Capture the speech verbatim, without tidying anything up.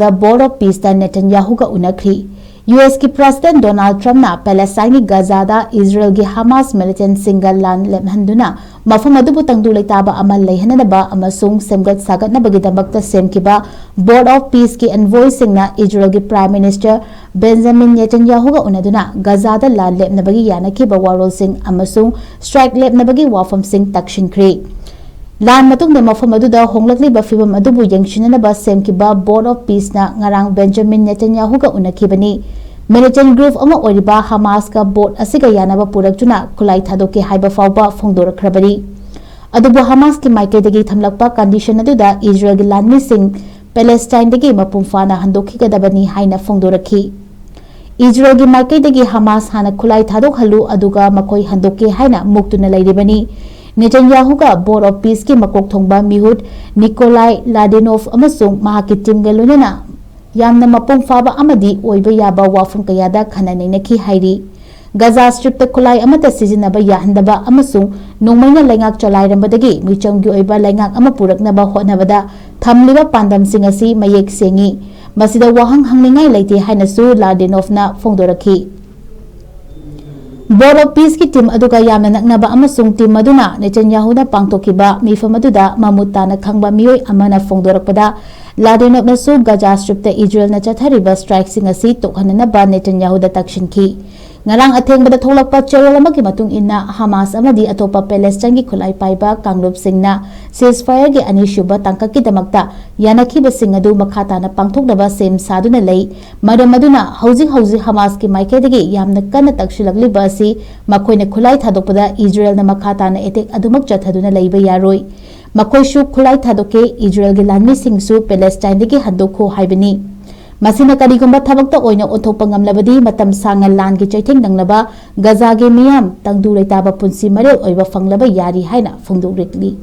The Board of Peace ꯇ ꯅꯦꯇꯟꯌꯥꯍꯨꯒ ꯎꯅꯈ꯭ꯔꯤ꯫ U S ꯀꯤ President Donald Trump ꯅ Palestine ꯒꯤ ꯒꯖꯥꯗ ꯏꯖꯔꯦꯜꯒꯤ ꯍꯃꯥꯁ militant ꯁꯤꯡꯒ ꯂꯥꯟ ꯂꯦꯞꯍꯟꯗꯨꯅ ꯃꯐꯝ ꯑꯗꯨꯕꯨ ꯇꯪꯗꯨ ꯂꯩꯇꯥꯕ ꯑꯃ ꯂꯩꯍꯟꯅꯅꯕ ꯑꯃꯁꯨꯡ ꯁꯦꯝꯒꯠ ꯁꯥꯒꯠꯅꯕꯒꯤꯗꯃꯛꯇ ꯁꯦꯝꯈꯤꯕ Board of Peace ꯀꯤ envoy ꯁꯤꯡꯅ ꯏꯖꯔꯦꯜꯒꯤ Prime Minister Benjamin Netanyahu ꯒ ꯎꯅꯗꯨꯅ ꯒꯖꯥꯗ ꯂꯥꯟ ꯂꯦꯞꯅꯕꯒꯤ ꯌꯥꯅꯈꯤꯕ ꯋꯥꯔꯣꯜꯁꯤꯡ ꯑꯃꯁꯨꯡ strike ꯂꯦꯞꯅꯕꯒꯤ ꯋꯥꯐꯝꯁꯤꯡ ꯇꯛꯁꯤꯟꯈ꯭ꯔꯤ꯫ ꯂꯥꯟ ꯃꯇꯨꯡꯗ ꯃꯐꯝ ꯑꯗꯨꯗ ꯍꯣꯡꯂꯛꯂꯤꯕ ꯐꯤꯚꯝ ꯑꯗꯨꯕꯨ ꯌꯦꯡꯁꯤꯟꯅꯅꯕ ꯁꯦꯝꯈꯤꯕ Board of Peace ꯅ ꯉꯔꯥꯡ Benjamin Netanyahu ꯒ ꯎꯅꯈꯤꯕꯅꯤ꯫ Militant group ꯑꯃ ꯑꯣꯏꯔꯤꯕ ꯍꯃꯥꯁꯀ board ꯑꯁꯤꯒ ꯌꯥꯅꯕ ꯄꯨꯔꯛꯇꯨꯅ ꯈꯨꯠꯂꯥꯏ ꯊꯥꯗꯣꯛꯀꯦ ꯍꯥꯏꯕ ꯐꯥꯎꯕ ꯐꯣꯡꯗꯣꯔꯛꯈ꯭ꯔꯕꯅꯤ꯫ ꯑꯗꯨꯕꯨ ꯍꯃꯥꯁꯀꯤ ꯃꯥꯏꯀꯩꯗꯒꯤ ꯊꯝꯂꯛꯄ condition ꯑꯗꯨꯗ ꯏꯖꯔꯦꯜꯒꯤ ꯂꯥꯟꯃꯤꯁꯤꯡ Palestine ꯗꯒꯤ ꯃꯄꯨꯡ ꯐꯥꯅ ꯍꯟꯗꯣꯛꯈꯤꯒꯗꯕꯅꯤ ꯍꯥꯏꯅ ꯐꯣꯡꯗꯣꯔꯛꯈꯤ꯫ ꯏꯖꯔꯦꯜꯒꯤ ꯃꯥꯏꯀꯩꯗꯒꯤ ꯍꯃꯥꯁ ꯍꯥꯟꯅ ꯈꯨꯠꯂꯥꯏ ꯊꯥꯗꯣꯛꯍꯜꯂꯨ, ꯑꯗꯨꯒ ꯃꯈꯣꯏ ꯍꯟꯗꯣꯛꯀꯦ ꯍꯥꯏꯅ ꯃꯨꯛꯇꯨꯅ ꯂꯩꯔꯤꯕꯅꯤ꯫ ꯅꯦꯇꯟꯌꯥꯍꯨꯒ Board of Peace ꯀꯤ ꯃꯀꯣꯛ ꯊꯣꯡꯕ ꯃꯤꯍꯨꯠ ꯅꯤꯀꯣꯂꯥꯏ ꯂꯥꯗꯦꯅꯣꯚ ꯑꯃꯁꯨꯡ ꯃꯍꯥꯛꯀꯤ team ꯒ ꯂꯣꯏꯅꯅ ꯌꯥꯝꯅ ꯃꯄꯨꯡ ꯐꯥꯕ ꯑꯃꯗꯤ ꯑꯣꯏꯕ ꯌꯥꯕ ꯋꯥꯐꯝ ꯀꯌꯥꯗ ꯈꯟꯅ ꯅꯩꯅꯈꯤ ꯍꯥꯏꯔꯤ꯫ ꯒꯖꯥ Strip ꯇ ꯈꯨꯠꯂꯥꯏ ꯑꯃꯠꯇ ꯁꯤꯖꯤꯟꯅꯕ ꯌꯥꯍꯟꯗꯕ ꯑꯃꯁꯨꯡ ꯅꯣꯡꯃꯩꯅ ꯂꯩꯉꯥꯛ ꯆꯂꯥꯏꯔꯝꯕꯗꯒꯤ ꯃꯤꯆꯝꯒꯤ ꯑꯣꯏꯕ ꯂꯩꯉꯥꯛ ꯑꯃ ꯄꯨꯔꯛꯅꯕ ꯍꯣꯠꯅꯕꯗ ꯊꯝꯂꯤꯕ ꯄꯥꯟꯗꯝꯁꯤꯡ ꯑꯁꯤ ꯃꯌꯦꯛ ꯁꯦꯡꯏ꯫ ꯃꯁꯤꯗ ꯋꯥꯍꯪ ꯍꯪꯅꯤꯡꯉꯥꯏ ꯂꯩꯇꯦ ꯍꯥꯏꯅꯁꯨ ꯂꯥꯗꯦꯅꯣꯚꯅ ꯐꯣꯡꯗꯣꯔꯛꯈꯤ꯫ Board of Peace ꯀꯤ team ꯑꯗꯨꯒ ꯌꯥꯝꯅ ꯅꯛꯅꯕ ꯑꯃꯁꯨꯡ team ꯑꯗꯨꯅ ꯅꯦꯇꯟꯌꯥꯍꯨꯅ ꯄꯥꯡꯊꯣꯛꯈꯤꯕ ꯃꯤꯐꯝ ꯑꯗꯨꯗ ꯃꯃꯨꯠ ꯇꯥꯅ ꯈꯪꯕ ꯃꯤꯑꯣꯏ ꯑꯃꯅ ꯐꯣꯡꯗꯣꯔꯛꯄꯗ, ꯂꯥꯗꯦꯅꯣꯚꯅꯁꯨ ꯒꯖꯥ Strip ꯇ ꯏꯖꯔꯦꯜꯅ ꯆꯠꯊꯔꯤꯕ strike ꯁꯤꯡ ꯑꯁꯤ ꯇꯣꯛꯍꯟꯅꯅꯕ ꯅꯦꯇꯟꯌꯥꯍꯨꯗ ꯇꯛꯁꯤꯟꯈꯤ꯫ ꯉꯔꯥꯡ ꯑꯊꯦꯡꯕꯗ ꯊꯣꯛꯂꯛꯄ ꯆꯦꯔꯣꯜ ꯑꯃꯒꯤ ꯃꯇꯨꯡ ꯏꯟꯅ, ꯍꯃꯥꯁ ꯑꯃꯗꯤ ꯑꯇꯣꯞꯄ Palestine ꯒꯤ ꯈꯨꯠꯂꯥꯏ ꯄꯥꯏꯕ ꯀꯥꯡꯂꯨꯞꯁꯤꯡꯅ ceasefire ꯒꯤ ꯑꯅꯤꯁꯨꯕ ꯇꯥꯡꯀꯛꯀꯤꯗꯃꯛꯇ ꯌꯥꯅꯈꯤꯕꯁꯤꯡ ꯑꯗꯨ ꯃꯈꯥ ꯇꯥꯅ ꯄꯥꯡꯊꯣꯛꯅꯕ ꯁꯦꯝ ꯁꯥꯗꯨꯅ ꯂꯩ꯫ ꯃꯔꯝ ꯑꯗꯨꯅ ꯍꯧꯖꯤꯛ ꯍꯧꯖꯤꯛ ꯍꯃꯥꯁꯀꯤ ꯃꯥꯏꯀꯩꯗꯒꯤ ꯌꯥꯝꯅ ꯀꯟꯅ ꯇꯛꯁꯤꯜꯂꯛꯂꯤꯕ ꯑꯁꯤ ꯃꯈꯣꯏꯅ ꯈꯨꯠꯂꯥꯏ ꯊꯥꯗꯣꯛꯄꯗ ꯏꯖꯔꯦꯜꯅ ꯃꯈꯥ ꯇꯥꯅ attack ꯑꯗꯨꯃꯛ ꯆꯠꯊꯗꯨꯅ ꯂꯩꯕ ꯌꯥꯔꯣꯏ꯫ ꯃꯈꯣꯏꯁꯨ ꯈꯨꯠꯂꯥꯏ ꯊꯥꯗꯣꯛꯀꯦ, ꯏꯖꯔꯦꯜꯒꯤ ꯂꯥꯟꯃꯤꯁꯤꯡꯁꯨ Palestine ꯗꯒꯤ ꯍꯟꯗꯣꯛꯈꯣ ꯍꯥꯏꯕꯅꯤ꯫ ꯃꯁꯤꯅ ꯀꯔꯤꯒꯨꯝꯕ ꯊꯕꯛꯇ ꯑꯣꯏꯅ ꯑꯣꯟꯊꯣꯛꯄ ꯉꯝꯂꯕꯗꯤ, ꯃꯇꯝ ꯁꯥꯡꯅ ꯂꯥꯟꯒꯤ ꯆꯩꯊꯦꯡ ꯅꯪꯂꯕ ꯒꯖꯥꯒꯤ ꯃꯤꯌꯥꯝ ꯇꯪꯗꯨ ꯂꯩꯇꯥꯕ ꯄꯨꯟꯁꯤ ꯃꯔꯦꯜ ꯑꯣꯏꯕ ꯐꯪꯂꯕ ꯌꯥꯔꯤ ꯍꯥꯏꯅ ꯐꯣꯡꯗꯣꯛꯂꯤ꯫